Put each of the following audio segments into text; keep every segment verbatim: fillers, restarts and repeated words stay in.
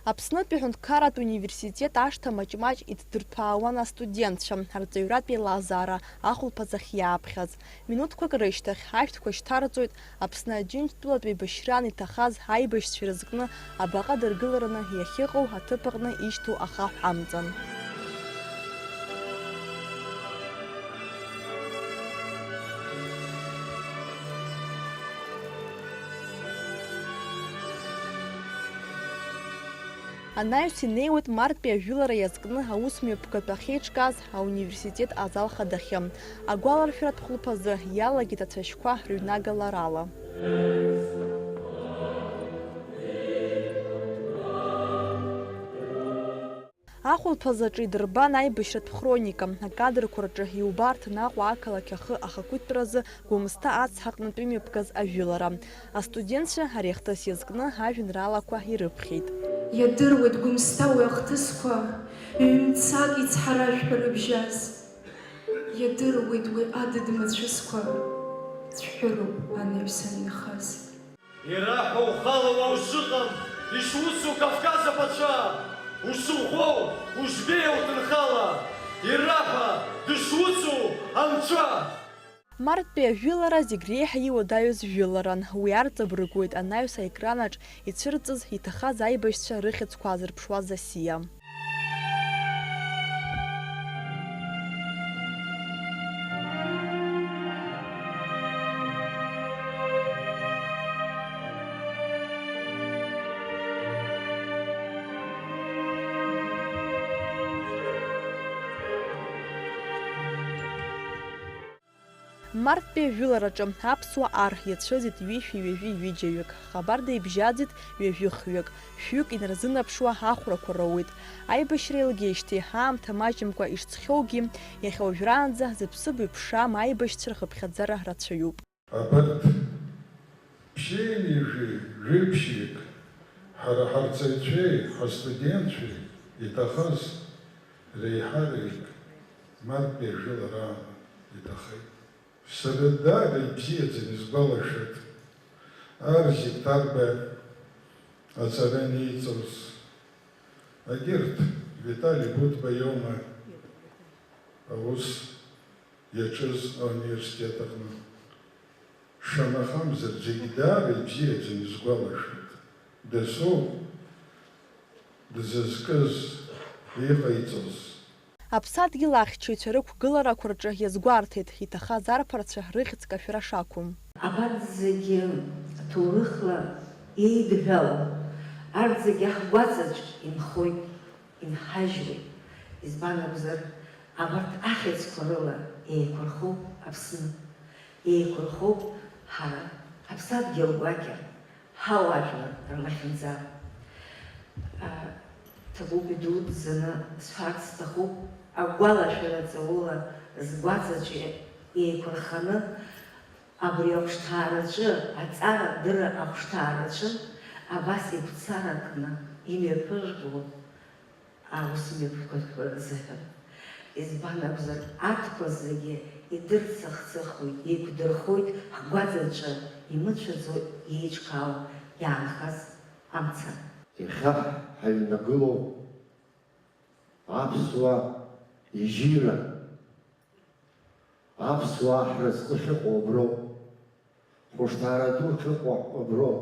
Аԥснытәи аҳәынҭқарратә университет ашҭа маҷ-маҷ иҭдырҭәаауан астудентцәа, арҵаҩратә еилазаара ахәылԥазахь иааԥхьаз. Минуҭқәак рышьҭахь, ашәҭқәа шьҭарҵоит, Аԥсны Аџьынџьтәылатә еибашьраан иҭахаз аибашьцәа ирызкны абаҟа дыргылараны иахьыҟоу аҭыԥ аҟны ишьҭоу ахаҳә амҵан. Анаҩс инеиуеит марттәи ажәылара иазкны аусмҩаԥгатә ахьеиҿкааз ауниверситет азал хадахьы. Агәаларшәаратә хәылԥазы иалагеит ацәашьқәа рыҩнагаларала. Ахәылԥазаҿы идырбан аибашьратә хроника, акадрқәа рҿы иубарҭан Аҟәа ақалақь ахы ахақәиҭтәразы Гәымсҭа ацҳаҟнытә имҩаԥгаз ажәылара. Астудентцәа ари ахҭыс иазкны ажәеинраалақәа ирыԥхьеит. Иадыруеит Гәымсҭа уи ахҭысқәа, ҩ-мцак ицҳаражәҳәа рыбжьаз. Иадыруеит уи адыд мацәысқәа, цәҳәыроуп анаҩсан инхаз. Ираҳәа ухала уа узыҟам, ишуцу Кавказ аԥацәа, ушыӷәӷәоу, ужбеиа уҭынхала, ираҳәа дышуцу Анцәа! Марттәи ажәылара зегь реиҳа иуадаҩыз жәыларан. Уи арҵабыргуеит анаҩс аекранаҿ ицәырҵыз иҭахаз аибашьцәа рыхьӡқәа аазырԥшуаз асиа. Марттәи ажәылараҿы аԥсуа ар иацәыӡит ҩышәи ҩажәи ҩыџьаҩык, хабарда ибжьаӡит ҩажәи хҩык, шәҩык инарзынаԥшуа ахәрақәа роуеит. Аибашьра еилгеижьҭеи аамҭа маҷымкәа ишҵхьоугьы, иахьа уажәраанӡа зыԥсыбаҩ ԥшаам аибашьцәа рхыԥхьаӡара рацәаҩуп. Абарҭ ԥшьеи ҩажәи ҩыԥшьҩык ҳара ҳарҵаҩцәеи ҳастудентцәеи иҭахаз реиҳараҩык марттәи ажәылараан иҭахеит. Сара даара ибзиаӡаны исгәалашәоит Арзик Ҭарба аҵара аниҵоз, егьырҭ Витали Бутба иоума аус иаҿыз ауниверситет аҟны. Шамахамзар, зегьы даара ибзиаӡаны исгәалашәоит. Дасу дызызкыз, иҟаиҵоз. Аԥсадгьыл ахьчаҩцәа рықәгыларақәа рҿы иазгәарҭеит, иҭахаз арԥарцәа рыхьӡ кашәара шақәым. Абарҭ зегьы ҭоурыхла еидҳәалоу, арҭ зегьы ҳгәаҵаҿ инхоит, инҳажьуеит. Избан акәзар, абарҭ ахьӡқәа рыла еиқәырхоуп Аԥсны, еиқәырхоуп ҳара, ҳаԥсадгьыл гәакьа. Ҳауаажәлар рлахьынҵа. А, ҭабуп идуӡӡаны сҳәарц сҭахуп, агәалашәара ҵаула згәаҵаҿы еиқәырханы, абри ахәшҭаараҿы, аҵарадырра ахәшҭаараҿы абас игәцаракны имҩаԥырго аусмҩаԥгатәқәа рзыҳәан. Избан акәзар, арҭқәа зегьы идырцыхцыхуеит, еиқәдырхоит ҳгәаҵаҿы имыцәаӡо еиҿкаау иаанхаз амца. Иахьа ҳаҩнагылоу аԥсуа ижьира, аԥсуаа ҳразҟы ахьыҟоу аброуп, хәышҭаара ду ахьыҟоу аброуп,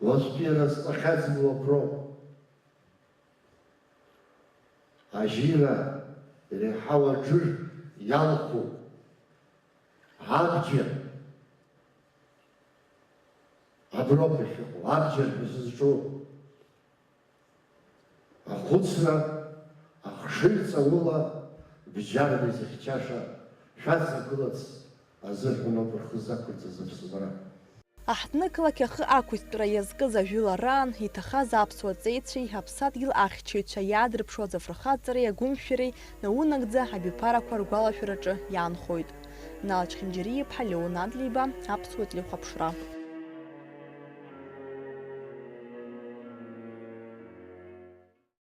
уаҵәтәи аразҟы ахьаӡбо аброуп. Ажьира иреиҳау аџыр иалху абџьар аброуп иахьыҟоу, абџьар ҳәа сызҿу. Ахәыцра ахшыҩ ҵаула бџьарла изыхьчаша шәаҵагылац азыҳәаноуп рхы зақәырҵаз аԥсабара. Аҳҭнықалақь ахы ақәиҭтәра иазкыз ажәылараан иҭахаз аԥсуа ҵеицәеи аԥсадгьыл ахьчаҩцәа иаадырԥшуаз афырхаҵареи агәымшәареи наунагӡа абиԥарақәа ргәалашәараҿы иаанхоит. Нал Чхинџьариа-иԥҳа, Леон Адлеиба, Аԥсуа телехәаԥшра.